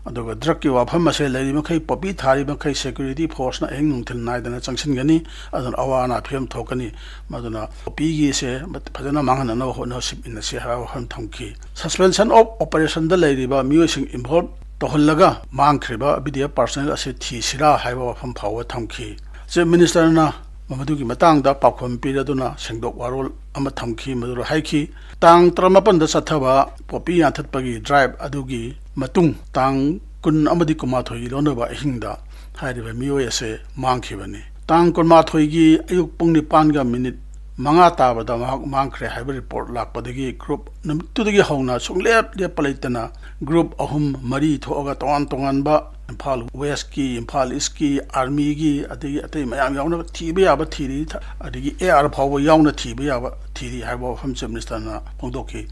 ꯑꯗꯨꯒ ꯗ꯭ꯔꯒꯀꯤ ꯋꯥꯐꯝ ꯑꯁꯦ ꯂꯩꯔꯤꯃꯈꯩ ꯄꯣꯄꯤ ꯊꯥꯔꯤꯃꯈꯩ ꯁꯦꯀ꯭ꯌꯨꯔꯤꯇꯤ ꯐꯣꯔꯁꯅ ꯑꯍꯤꯡ ꯅꯨꯡꯊꯤꯜ ꯅꯥꯏꯗꯅ ꯆꯪꯁꯤꯟꯒꯅꯤ꯫ ꯑꯗꯨꯅ ꯑꯋꯥ ꯑꯅꯥ ꯐꯤꯕꯝ ꯊꯣꯛꯀꯅꯤ꯫ ꯃꯗꯨꯅ ꯄꯣꯄꯤꯒꯤꯁꯦ ꯐꯖꯅ ꯃꯥꯡꯍꯟꯅꯅꯕ ꯍꯣꯠꯅꯁꯤꯟꯅꯁꯤ ꯍꯥꯏꯕ ꯋꯥꯐꯝ ꯊꯝꯈꯤ꯫ Suspension of Operationꯗ ꯂꯩꯔꯤꯕ ꯃꯤꯑꯣꯏꯁꯤꯡ involve ꯇꯧꯍꯜꯂꯒ ꯃꯥꯡꯈ꯭ꯔꯤꯕ ꯕꯤ ꯗꯤ ꯑꯦꯐ ꯄꯥꯔꯁꯣꯅꯦꯜ ꯑꯁꯤ ꯊꯤꯁꯤꯔꯥ ꯍꯥꯏꯕ ꯋꯥꯐꯝ ꯐꯥꯎꯕ ꯊꯝꯈꯤ꯫ ꯆꯤꯐ ꯃꯤꯅꯤꯁꯇꯔꯅ ꯃꯗꯨꯒꯤ ꯃꯇꯥꯡꯗ ꯄꯥꯎꯈꯨꯝ ꯄꯤꯔꯗꯨꯅ ꯁꯦꯡꯗꯣꯛ ꯋꯥꯔꯣꯜ ꯑꯃ ꯊꯝꯈꯤ꯫ ꯃꯗꯨꯗ ꯍꯥꯏꯈꯤ, ꯇꯥꯡ ꯇꯔꯥꯃꯥꯄꯟꯗ ꯆꯠꯊꯕ ꯄꯣꯄꯤ ꯌꯥꯟꯊꯠꯄꯒꯤ ꯗ꯭ꯔꯥꯏꯚ ꯑꯗꯨꯒꯤ ꯃꯇꯨꯡ ꯇꯥꯡ ꯀꯨꯟ ꯑꯃꯗꯤ ꯀꯨꯟꯃꯥꯊꯣꯏꯒꯤ ꯂꯣꯟꯅꯕ ꯑꯍꯤꯡꯗ ꯍꯥꯏꯔꯤꯕ ꯃꯤꯑꯣꯏ ꯑꯁꯦ ꯃꯥꯡꯈꯤꯕꯅꯤ꯫ ꯇꯥꯡ ꯀꯨꯟꯃꯥꯊꯣꯏꯒꯤ ꯑꯌꯨꯛ ꯄꯨꯡ ꯅꯤꯄꯥꯟꯒ ꯃꯤꯅꯤꯠ ꯃꯉꯥ ꯇꯥꯕꯗ ꯃꯍꯥꯛ ꯃꯥꯡꯈ꯭ꯔꯦ ꯍꯥꯏꯕ ꯔꯤꯄꯣꯔꯠ ꯂꯥꯛꯄꯗꯒꯤ ꯒ꯭ꯔꯨꯞ ꯅꯨꯃꯤꯠꯇꯨꯗꯒꯤ ꯍꯧꯅ ꯁꯨꯡꯂꯦꯞ ꯂꯦꯞꯄ ꯂꯩꯇꯅ ꯒ꯭ꯔꯨꯞ ꯑꯍꯨꯝ ꯃꯔꯤ ꯊꯣꯛꯑꯒ ꯇꯣꯉꯥꯟ ꯇꯣꯉꯥꯟꯕ ꯏꯝꯐꯥꯜ ꯋꯦꯁꯀꯤ, ꯏꯝꯐꯥꯜ ꯏꯁꯀꯤ, ꯑꯥꯔꯃꯤꯒꯤ, ꯑꯗꯒꯤ ꯑꯇꯩ ꯃꯌꯥꯝ ꯌꯥꯎꯅ ꯊꯤꯕ ꯌꯥꯕ ꯊꯤꯔꯤ, ꯊ-, ꯑꯗꯒꯤ ꯑꯦ ꯑꯥꯔ ꯐꯥꯎꯕ ꯌꯥꯎꯅ ꯊꯤꯕ ꯌꯥꯕ ꯊꯤꯔꯤ ꯍꯥꯏꯕ ꯋꯥꯐꯝ ꯆꯤꯐ ꯃꯤꯅꯤꯁꯇꯔꯅ ꯐꯣꯡꯗꯣꯛꯈꯤ꯫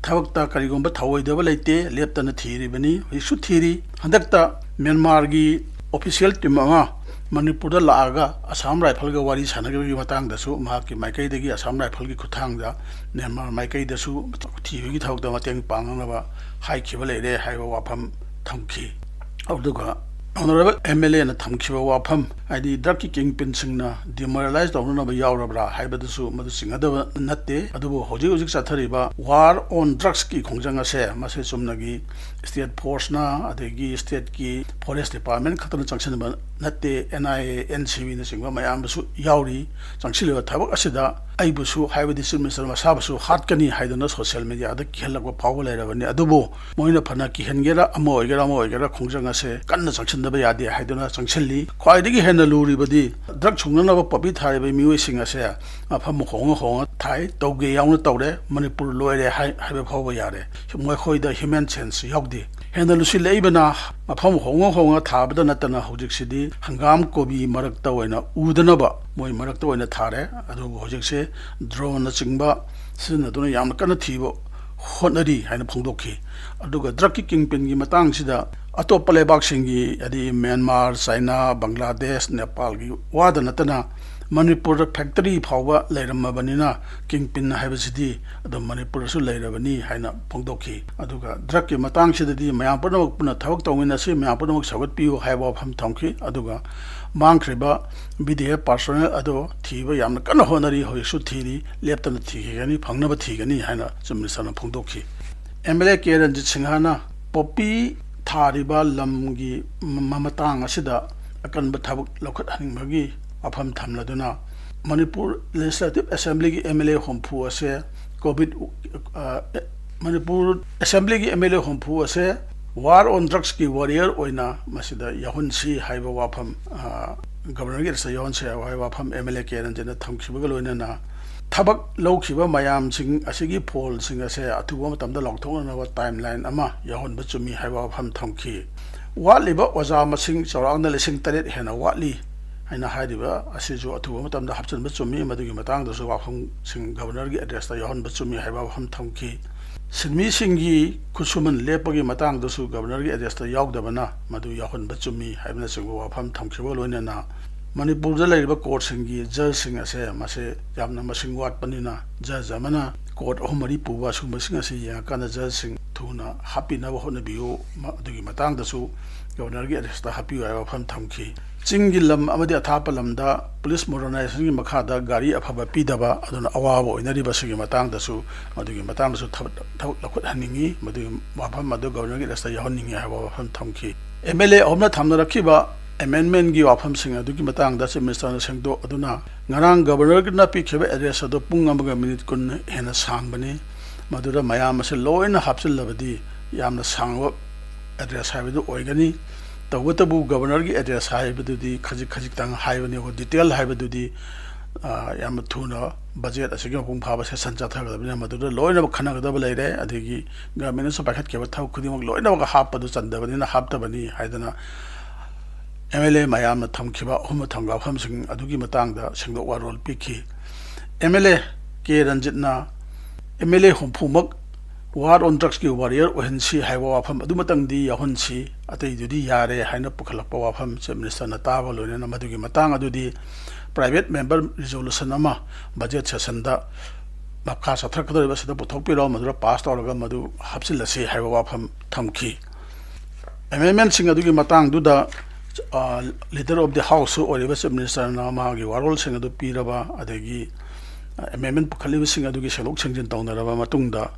ꯊꯕꯛꯇ ꯀꯔꯤꯒꯨꯝꯕ ꯊꯧꯑꯣꯏꯗꯕ ꯂꯩꯇꯦ, ꯂꯦꯞꯇꯅ ꯊꯤꯔꯤꯕꯅꯤ, ꯍꯧꯖꯤꯛꯁꯨ ꯊꯤꯔꯤ꯫ ꯍꯟꯗꯛꯇ ꯃ꯭ꯌꯥꯟꯃꯥꯔꯒꯤ ꯑꯣꯐꯤꯁꯤꯌꯦꯜ ꯇꯤꯝ ꯑꯃ ꯃꯅꯤꯄꯨꯔꯗ ꯂꯥꯛꯑꯒ ꯑꯁꯥꯝ ꯔꯥꯏꯐꯜꯒ ꯋꯥꯔꯤ ꯁꯥꯟꯅꯈꯤꯕꯒꯤ ꯃꯇꯥꯡꯗꯁꯨ ꯃꯍꯥꯛꯀꯤ ꯃꯥꯏꯀꯩꯗꯒꯤ ꯑꯁꯥꯝ ꯔꯥꯏꯐꯜꯒꯤ ꯈꯨꯠꯊꯥꯡꯗ ꯃ꯭ꯌꯥꯟꯃꯥꯔ ꯃꯥꯏꯀꯩꯗꯁꯨ ꯊꯤꯕꯒꯤ ꯊꯕꯛꯇ ꯃꯇꯦꯡ ꯄꯥꯡꯅꯅꯕ ꯍꯥꯏꯈꯤꯕ ꯂꯩꯔꯦ ꯍꯥꯏꯕ ꯋꯥꯐꯝ ꯊꯝꯈꯤ꯫ ꯑꯗꯨꯒ ꯑꯣꯅꯔꯦꯕꯜ ꯑꯦꯝ ꯑꯦꯜ ꯑꯦꯅ ꯊꯝꯈꯤꯕ ꯋꯥꯐꯝ, ꯍꯥꯏꯗꯤ ꯗ꯭ꯔꯒꯀꯤ ꯀꯤꯡ ꯄꯤꯟꯁꯤꯡꯅ ꯗꯤꯃꯣꯔꯦꯂꯥꯏꯁ ꯇꯧꯅꯅꯕ ꯌꯥꯎꯔꯕ꯭ꯔꯥ ꯍꯥꯏꯕꯗꯨꯁꯨ ꯃꯗꯨ ꯆꯤꯡꯒꯗꯕ ꯅꯠꯇꯦ꯫ ꯑꯗꯨꯕꯨ ꯍꯧꯖꯤꯛ ꯍꯧꯖꯤꯛ ꯆꯠꯊꯔꯤꯕ ꯋꯥꯔ ꯑꯣꯟ ꯗ꯭ꯔꯒꯁꯀꯤ ꯈꯣꯡꯖꯪ ꯑꯁꯦ ꯃꯁꯤ ꯆꯨꯝꯅꯒꯤ ꯁ꯭ꯇꯦꯠ ꯐꯣꯔꯁꯅ ꯑꯗꯒꯤ ꯁ꯭ꯇꯦꯠꯀꯤ ꯐꯣꯔꯦꯁ ꯗꯤꯄꯥꯔꯠꯃꯦꯟ ꯈꯛꯇꯅ ꯆꯪꯁꯤꯟꯕ ꯅꯠꯇꯦ, and I A, N C ꯕꯤꯅꯆꯤꯡꯕ ꯃꯌꯥꯝꯕꯨꯁꯨ ꯌꯥꯎꯔꯤ꯫ ꯆꯪꯁꯤꯜꯂꯤꯕ ꯊꯕꯛ ꯑꯁꯤꯗ ꯑꯩꯕꯨꯁꯨ ꯍꯥꯏꯕꯗꯤ ꯆꯤꯐ ꯃꯤꯅꯤꯁꯇꯔ ꯃꯁꯥꯕꯨꯁꯨ ꯍꯥꯠꯀꯅꯤ ꯍꯥꯏꯗꯨꯅ ꯁꯣꯁꯤꯌꯦꯜ ꯃꯦꯗꯤꯌꯥꯗ ꯀꯤꯍꯜꯂꯛꯄ ꯐꯥꯎꯕ ꯂꯩꯔꯕꯅꯤ꯫ ꯑꯗꯨꯕꯨ ꯃꯣꯏꯅ ꯐꯅ ꯀꯤꯍꯟꯒꯦꯔꯥ, ꯑꯃ ꯑꯣꯏꯒꯦꯔꯥ ꯑꯃ ꯑꯣꯏꯒꯦꯔꯥ, ꯈꯣꯡꯖꯪ ꯑꯁꯦ ꯀꯟꯅ ꯆꯪꯁꯤꯟꯗꯕ ꯌꯥꯗꯦ ꯍꯥꯏꯗꯨꯅ ꯆꯪꯁꯤꯜꯂꯤ꯫ ꯈ꯭ꯋꯥꯏꯗꯒꯤ ꯍꯦꯟꯅ ꯂꯨꯔꯤꯕꯗꯤ ꯗ꯭ꯔꯒ ꯁꯨꯡꯅꯅꯕ ꯄꯣꯄꯤ ꯊꯥꯔꯤꯕ ꯃꯤꯑꯣꯏꯁꯤꯡ ꯑꯁꯦ ꯃꯐꯝ ꯍꯣꯡꯉ ꯍꯣꯡꯉ ꯊꯥꯏ, ꯇꯧꯒꯦ ꯌꯥꯎꯅ ꯇꯧꯔꯦ, ꯃꯅꯤꯄꯨꯔ ꯂꯣꯏꯔꯦ ꯍꯥꯏ-, ꯍꯥꯏꯕ ꯐꯥꯎꯕ ꯌꯥꯔꯦ꯫ ꯃꯈꯣꯏꯗ ꯍ꯭ꯌꯨꯃꯦꯟ ꯁꯦꯟꯁ ꯌꯥꯎꯗꯦ꯫ ꯍꯦꯟꯅ ꯂꯨꯁꯤꯜꯂꯛꯏꯕꯅ ꯃꯐꯝ ꯍꯣꯡꯉ ꯍꯣꯡꯉ ꯊꯥꯕꯗ ꯅꯠꯇꯅ ꯍꯧꯖꯤꯛꯁꯤꯗꯤ ꯍꯪꯒꯥꯝ ꯀꯣꯕꯤ ꯃꯔꯛꯇ ꯑꯣꯏꯅ ꯎꯗꯅꯕ ꯃꯣꯏ ꯃꯔꯛꯇ ꯑꯣꯏꯅ ꯊꯥꯔꯦ꯫ ꯑꯗꯨꯕꯨ ꯍꯧꯖꯤꯛꯁꯦ ꯗ꯭ꯔꯣꯟꯅꯆꯤꯡꯕ ꯁꯤꯖꯤꯟꯅꯗꯨꯅ ꯌꯥꯝꯅ ꯀꯟꯅ ꯊꯤꯕ ꯍꯣꯠꯅꯔꯤ ꯍꯥꯏꯅ ꯐꯣꯡꯗꯣꯛꯈꯤ꯫ ꯑꯗꯨꯒ ꯗ꯭ꯔꯒꯀꯤ ꯀꯤꯡ ꯄꯤꯟꯒꯤ ꯃꯇꯥꯡꯁꯤꯗ ꯑꯇꯣꯞꯄ ꯂꯩꯕꯥꯛꯁꯤꯡꯒꯤ, ꯍꯥꯏꯗꯤ ꯃ꯭ꯌꯥꯟꯃꯥꯔ, ꯆꯥꯏꯅꯥ, ꯕꯪꯒ꯭ꯂꯥꯗꯦꯁ, ꯅꯦꯄꯥꯜꯒꯤ ꯋꯥꯗ ꯅꯠꯇꯅ ꯃꯅꯤꯄꯨꯔꯗ ꯐꯦꯛꯇꯔꯤ ꯐꯥꯎꯕ ꯂꯩꯔꯝꯃꯕꯅꯤꯅ ꯀꯤꯡ ꯄꯤꯟ ꯍꯥꯏꯕꯁꯤꯗꯤ ꯑꯗꯨꯝ ꯃꯅꯤꯄꯨꯔꯗꯁꯨ ꯂꯩꯔꯕꯅꯤ ꯍꯥꯏꯅ ꯐꯣꯡꯗꯣꯛꯈꯤ꯫ ꯑꯗꯨꯒ ꯗ꯭ꯔꯒꯀꯤ ꯃꯇꯥꯡꯁꯤꯗꯗꯤ ꯃꯌꯥꯝ ꯄꯨꯝꯅꯃꯛ ꯄꯨꯟꯅ ꯊꯕꯛ ꯇꯧꯃꯤꯟꯅꯁꯤ, ꯃꯌꯥꯝ ꯄꯨꯝꯅꯃꯛ ꯁꯧꯒꯠꯄꯤꯌꯨ ꯍꯥꯏꯕ ꯋꯥꯐꯝ ꯊꯝꯈꯤ꯫ ꯑꯗꯨꯒ ꯃꯥꯡꯈ꯭ꯔꯤꯕ ꯕꯤ ꯗꯤ ꯑꯦꯐ ꯄꯥꯔꯁꯣꯅꯦꯜ ꯑꯗꯨ ꯊꯤꯕ ꯌꯥꯝꯅ ꯀꯟꯅ ꯍꯣꯠꯅꯔꯤ, ꯍꯧꯖꯤꯛꯁꯨ ꯊꯤꯔꯤ, ꯂꯦꯞꯇꯅ ꯊꯤꯈꯤꯒꯅꯤ, ꯐꯪꯅꯕ ꯊꯤꯒꯅꯤ ꯍꯥꯏꯅ ꯆꯤꯐ ꯃꯤꯅꯤꯁꯇꯔꯅ ꯐꯣꯡꯗꯣꯛꯈꯤ꯫ ꯑꯦꯝ ꯑꯦꯜ ꯑꯦ ꯀꯦ ꯔꯟꯖꯤꯠ ꯁꯤꯡꯍꯅ ꯄꯣꯄꯤ ꯊꯥꯔꯤꯕ ꯂꯝꯒꯤ ꯃ-, ꯃꯇꯥꯡ ꯑꯁꯤꯗ ꯑꯀꯟꯕ ꯊꯕꯛ ꯂꯧꯈꯠꯍꯟꯅꯤꯡꯕꯒꯤ ꯋꯥꯐꯝ ꯊꯝꯂꯗꯨꯅ ꯃꯅꯤꯄꯨꯔ ꯂꯦꯖꯤꯁꯂꯦꯇꯤꯚ ꯑꯦꯁꯦꯝꯕ꯭ꯂꯤꯒꯤ ꯑꯦꯝ ꯑꯦꯜ ꯑꯦ ꯍꯨꯝꯐꯨ ꯑꯁꯦ ꯀꯣꯚꯤꯗ, ꯑ, ꯃꯅꯤꯄꯨꯔ ꯑꯦꯁꯦꯝꯕ꯭ꯂꯤꯒꯤ ꯑꯦꯝ ꯑꯦꯜ ꯑꯦ ꯍꯨꯝꯐꯨ ꯑꯁꯦ ꯋꯥꯔ ꯑꯣꯟ ꯗ꯭ꯔꯒꯁꯀꯤ ꯋꯥꯔꯤꯌꯔ ꯑꯣꯏꯅ ꯃꯁꯤꯗ ꯌꯥꯎꯍꯟꯁꯤ ꯍꯥꯏꯕ ꯋꯥꯐꯝ, ꯑ, ꯒꯕꯔꯅꯔꯒꯤ ꯑꯦꯗ꯭ꯔꯦꯁꯇ ꯌꯥꯎꯍꯟꯁꯤ ꯍꯥꯏꯕ ꯋꯥꯐꯝ ꯑꯦꯝ ꯑꯦꯜ ꯑꯦ ꯀꯦ ꯔꯟꯖꯤꯠꯅ ꯊꯝꯈꯤꯕꯒ ꯂꯣꯏꯅꯅ ꯊꯕꯛ ꯂꯧꯈꯤꯕ ꯃꯌꯥꯝꯁꯤꯡ ꯑꯁꯤꯒꯤ ꯐꯣꯜꯁꯤꯡ ꯑꯁꯦ ꯑꯊꯨꯕ ꯃꯇꯝꯗ ꯂꯥꯎꯊꯣꯛꯅꯅꯕ ꯇꯥꯏꯝꯂꯥꯏꯟ ꯑꯃ ꯌꯥꯎꯍꯟꯕ ꯆꯨꯝꯃꯤ ꯍꯥꯏꯕ ꯋꯥꯐꯝ ꯊꯝꯈꯤ꯫ ꯋꯥꯠꯂꯤꯕ ꯑꯣꯖꯥ ꯃꯁꯤꯡ ꯆꯥꯎꯔꯥꯛꯅ ꯂꯤꯁꯤꯡ ꯇꯔꯦꯠ ꯍꯦꯟꯅ ꯋꯥꯠꯂꯤ ꯍꯥꯏꯅ ꯍꯥꯏꯔꯤꯕ ꯑꯁꯤꯁꯨ ꯑꯊꯨꯕ ꯃꯇꯝꯗ ꯍꯥꯞꯆꯤꯟꯕ ꯆꯨꯝꯃꯤ꯫ ꯃꯗꯨꯒꯤ ꯃꯇꯥꯡꯗꯁꯨ ꯋꯥꯐꯝꯁꯤꯡ ꯒꯕꯔꯅꯔꯒꯤ ꯑꯦꯗ꯭ꯔꯦꯁꯇ ꯌꯥꯎꯍꯟꯕ ꯆꯨꯝꯃꯤ ꯍꯥꯏꯕ ꯋꯥꯐꯝ ꯊꯝꯈꯤ꯫ ꯁꯤꯟꯃꯤꯁꯤꯡꯒꯤ ꯈꯨꯠꯁꯨꯃꯟ ꯂꯦꯞꯄꯒꯤ ꯃꯇꯥꯡꯗꯁꯨ ꯒꯕꯔꯅꯔꯒꯤ ꯑꯦꯗ꯭ꯔꯦꯁꯇ ꯌꯥꯎꯗꯕꯅ ꯃꯗꯨ ꯌꯥꯎꯍꯟꯕ ꯆꯨꯝꯃꯤ ꯍꯥꯏꯕꯅꯆꯤꯡꯕ ꯋꯥꯐꯝ ꯊꯝꯈꯤꯕꯒ ꯂꯣꯏꯅꯅ ꯃꯅꯤꯄꯨꯔꯗ ꯂꯩꯔꯤꯕ ꯀꯣꯔꯠꯁꯤꯡꯒꯤ ꯖꯖꯁꯤꯡ ꯑꯁꯦ ꯃꯁꯦ ꯌꯥꯝꯅ ꯃꯁꯤꯡ ꯋꯥꯠꯄꯅꯤꯅ ꯖꯖ ꯑꯃꯅ ꯀꯣꯔꯠ ꯑꯍꯨꯝ ꯃꯔꯤ ꯄꯨꯕ ꯑꯁꯤꯒꯨꯝꯕꯁꯤꯡ ꯑꯁꯤ ꯌꯦꯡꯉꯀꯥꯟꯗ ꯖꯖꯁꯤꯡ ꯊꯨꯅ ꯍꯥꯞꯄꯤꯅꯕ ꯍꯣꯠꯅꯕꯤꯌꯨ꯫ ꯃ-, ꯑꯗꯨꯒꯤ ꯃꯇꯥꯡꯗꯁꯨ ꯒꯕꯔꯅꯔꯒꯤ ꯑꯦꯗ꯭ꯔꯦꯁꯇ ꯍꯥꯞꯄꯤꯌꯨ ꯍꯥꯏꯕ ꯋꯥꯐꯝ ꯊꯝꯈꯤ꯫ ꯆꯤꯡꯒꯤ ꯂꯝ ꯑꯃꯗꯤ ꯑꯊꯥꯞꯄ ꯂꯝꯗ ꯄꯨꯂꯤꯁ ꯃꯣꯗꯔꯅꯥꯏꯖꯦꯁꯟꯒꯤ ꯃꯈꯥꯗ ꯒꯥꯔꯤ ꯑꯐꯕ ꯄꯤꯗꯕ ꯑꯗꯨꯅ ꯑꯋꯥꯕ ꯑꯣꯏꯅꯔꯤꯕꯁꯤꯒꯤ ꯃꯇꯥꯡꯗꯁꯨ, ꯃꯗꯨꯒꯤ ꯃꯇꯥꯡꯗꯁꯨ ꯊꯕꯛ, ꯊꯕꯛ ꯂꯧꯈꯠꯍꯟꯅꯤꯡꯏ꯫ ꯃꯗꯨꯒꯤ ꯋꯥꯐꯝ ꯑꯗꯨ ꯒꯕꯔꯅꯔꯒꯤ ꯑꯦꯗ꯭ꯔꯦꯁꯇ ꯌꯥꯎꯍꯟꯅꯤꯡꯏ ꯍꯥꯏꯕ ꯋꯥꯐꯝ ꯊꯝꯈꯤ꯫ ꯑꯦꯝ ꯑꯦꯜ ꯑꯦ ꯑꯍꯨꯝꯅ ꯊꯝꯅꯔꯛꯈꯤꯕ ꯑꯦꯃꯦꯟꯃꯦꯟꯒꯤ ꯋꯥꯐꯝꯁꯤꯡ ꯑꯗꯨꯒꯤ ꯃꯇꯥꯡꯗ ꯆꯤꯐ ꯃꯤꯅꯤꯁꯇꯔꯅ ꯁꯦꯡꯗꯣꯛ ꯑꯗꯨꯅ ꯉꯔꯥꯡ ꯒꯕꯔꯅꯔꯅ ꯄꯤꯈꯤꯕ ꯑꯦꯗ꯭ꯔꯦꯁ ꯑꯗꯨ ꯄꯨꯡ ꯑꯃꯒ ꯃꯤꯅꯤꯠ ꯀꯨꯟ ꯍꯦꯟꯅ ꯁꯥꯡꯕꯅꯤ꯫ ꯃꯗꯨꯗ ꯃꯌꯥꯝ ꯑꯁꯤ ꯂꯣꯏꯅ ꯍꯥꯞꯆꯤꯜꯂꯕꯗꯤ ꯌꯥꯝꯅ ꯁꯥꯡꯕ ꯑꯦꯗ꯭ꯔꯦꯁ ꯍꯥꯏꯕꯗꯨ ꯑꯣꯏꯒꯅꯤ꯫ ꯇꯧꯕꯇꯕꯨ ꯒꯕꯔꯅꯔꯒꯤ ꯑꯦꯗ꯭ꯔꯦꯁ ꯍꯥꯏꯕꯗꯨꯗꯤ ꯈꯖꯤꯛ ꯈꯖꯤꯛꯇꯪ ꯍꯥꯏꯕꯅꯤ, ꯑꯩꯈꯣꯏ ꯗꯤꯇꯦꯜ ꯍꯥꯏꯕꯗꯨꯗꯤ, ꯑ, ꯌꯥꯝꯅ ꯊꯨꯅ ꯕꯖꯦꯠ ꯑꯁꯤꯒꯤ ꯃꯄꯨꯡ ꯐꯥꯕ ꯁꯦꯁꯟ ꯆꯠꯊꯒꯗꯕꯅꯤꯅ ꯃꯗꯨꯗ ꯂꯣꯏꯅꯃꯛ ꯈꯟꯅꯒꯗꯕ ꯂꯩꯔꯦ꯫ ꯑꯗꯒꯤ ꯒꯚꯔꯟꯃꯦꯟꯅꯁꯨ ꯄꯥꯏꯈꯠꯈꯤꯕ ꯊꯕꯛ ꯈꯨꯗꯤꯡꯃꯛ ꯂꯣꯏꯅꯃꯛ ꯍꯥꯞꯄꯗꯨ ꯆꯟꯗꯕꯅꯤꯅ ꯍꯥꯞꯇꯕꯅꯤ ꯍꯥꯏꯗꯅ ꯑꯦꯝ ꯑꯦꯜ ꯑꯦ ꯃꯌꯥꯝꯅ ꯊꯝꯈꯤꯕ ꯑꯍꯨꯝ ꯊꯝꯕ ꯋꯥꯐꯝꯁꯤꯡ ꯑꯗꯨꯒꯤ ꯃꯇꯥꯡꯗ ꯁꯦꯡꯗꯣꯛ ꯋꯥꯔꯣꯜ ꯄꯤꯈꯤ꯫ ꯑꯦꯝ ꯑꯦꯜ ꯑꯦ ꯀꯦ ꯔꯟꯖꯤꯠꯅ ꯑꯦꯝ ꯑꯦꯜ ꯑꯦ ꯍꯨꯝꯐꯨꯃꯛ ꯋꯥꯔ ꯑꯣꯟ ꯗ꯭ꯔꯛꯁꯀꯤ ꯋꯥꯔꯤꯌꯔ ꯑꯣꯏꯍꯟꯁꯤ ꯍꯥꯏꯕ ꯋꯥꯐꯝ ꯑꯗꯨꯃꯇꯪꯗꯤ ꯌꯥꯎꯍꯟꯁꯤ, ꯑꯇꯩꯗꯨꯗꯤ ꯌꯥꯔꯦ ꯍꯥꯏꯅ ꯄꯨꯈꯠꯂꯛꯄ ꯋꯥꯐꯝ ꯆꯤꯐ ꯃꯤꯅꯤꯁꯇꯔꯅ ꯇꯥꯕ ꯂꯣꯏꯅꯅ ꯃꯗꯨꯒꯤ ꯃꯇꯥꯡ ꯑꯗꯨꯗꯤ ꯄ꯭ꯔꯥꯏꯚꯦꯠ ꯃꯦꯝꯕꯔ ꯔꯤꯖꯣꯂꯨꯁꯟ ꯑꯃ ꯕꯖꯦꯠ ꯁꯦꯁꯟꯗ ꯃꯈꯥ ꯆꯠꯊꯔꯛꯀꯗꯧꯔꯤꯕ ꯑꯁꯤꯗ ꯄꯨꯊꯣꯛꯄꯤꯔꯣ, ꯃꯗꯨꯗ ꯄꯥꯁ ꯇꯧꯔꯒ ꯃꯗꯨ ꯍꯥꯞꯆꯤꯜꯂꯁꯤ ꯍꯥꯏꯕ ꯋꯥꯐꯝ ꯊꯝꯈꯤ꯫ ꯑꯦꯃꯦꯟꯃꯦꯟꯁꯤꯡ ꯑꯗꯨꯒꯤ ꯃꯇꯥꯡꯗꯨꯗ, ꯑ, ꯂꯤꯗꯔ ꯑꯣꯐ ꯗꯤ ꯍꯥꯎꯁꯁꯨ ꯑꯣꯏꯔꯤꯕ ꯆꯤꯐ ꯃꯤꯅꯤꯁꯇꯔꯅ ꯃꯥꯒꯤ ꯋꯥꯔꯣꯜꯁꯤꯡ ꯑꯗꯨ ꯄꯤꯔꯕ, ꯑꯗꯒꯤ, ꯑ, ꯑꯦꯃꯦꯟꯃꯦꯟ ꯄꯨꯈꯠꯂꯤꯕꯁꯤꯡ ꯑꯗꯨꯒꯤ ꯁꯦꯡꯗꯣꯛ ꯁꯦꯡꯖꯤꯟ ꯇꯧꯅꯔꯕ ꯃꯇꯨꯡꯗ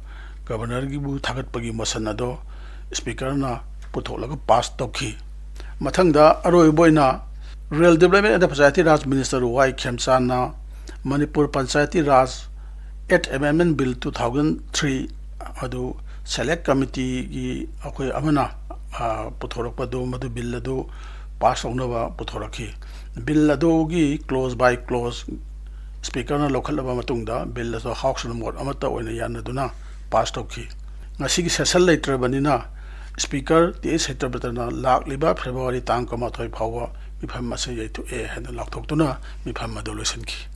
ꯒꯕꯔꯅꯔꯒꯤꯕꯨ ꯊꯥꯒꯠꯄꯒꯤ ꯃꯣꯁꯟ ꯑꯗꯣ ꯁ꯭ꯄꯤꯀꯔꯅ ꯄꯨꯊꯣꯛꯂꯒ ꯄꯥꯁ ꯇꯧꯈꯤ꯫ ꯃꯊꯪꯗ ꯑꯔꯣꯏꯕ ꯑꯣꯏꯅ rural development and Panchayati Raj minister Y ꯈꯦꯝꯆꯥꯟꯅ ꯃꯅꯤꯄꯨꯔ ꯄꯟꯆꯥꯌꯇꯤ ꯔꯥꯖ ꯑꯦꯠ ꯑꯦꯃꯦꯟꯃꯦꯟ ꯕꯤꯜ ꯇꯨ ꯊꯥꯎꯖꯟ ꯊ꯭ꯔꯤ ꯑꯗꯨ ꯁꯦꯂꯦꯛ ꯀꯃꯤꯇꯤꯒꯤ ꯑꯩꯈꯣꯏ ꯑꯃꯅ, ꯑ, ꯄꯨꯊꯣꯔꯛꯄꯗꯨ, ꯃꯗꯨ ꯕꯤꯜ ꯑꯗꯨ ꯄꯥꯁ ꯇꯧꯅꯕ ꯄꯨꯊꯣꯔꯛꯈꯤ꯫ ꯕꯤꯜ ꯑꯗꯨꯒꯤ ꯀ꯭ꯂꯣꯖ ꯕꯥꯏ ꯀ꯭ꯂꯣꯖ ꯁ꯭ꯄꯤꯀꯔꯅ ꯂꯧꯈꯠꯂꯕ ꯃꯇꯨꯡꯗ ꯕꯤꯜ ꯑꯗꯨ ꯍꯥꯎꯁꯅ ꯃꯣꯠ ꯑꯃꯠꯇ ꯑꯣꯏꯅ ꯌꯥꯅꯗꯨꯅ ꯄꯥꯁ ꯇꯧꯈꯤ꯫ ꯉꯁꯤꯒꯤ ꯁꯦꯁꯟ ꯂꯩꯇ꯭ꯔꯕꯅꯤꯅ ꯁ꯭ꯄꯤꯀꯔ ꯇꯤ ꯑꯩꯆ ꯁꯇ꯭ꯌꯕ꯭ꯔꯇꯅ ꯂꯥꯛꯂꯤꯕ ꯐꯦꯕ꯭ꯔꯨꯋꯥꯔꯤ ꯇꯥꯡ ꯀꯨꯟꯃꯥꯊꯣꯏ ꯐꯥꯎꯕ ꯃꯤꯐꯝ ꯑꯁꯤ ꯌꯩꯊꯣꯛꯑꯦ ꯍꯥꯏꯅ ꯂꯥꯎꯊꯣꯛꯇꯨꯅ ꯃꯤꯐꯝ ꯑꯗꯨ ꯂꯣꯏꯁꯤꯟꯈꯤ꯫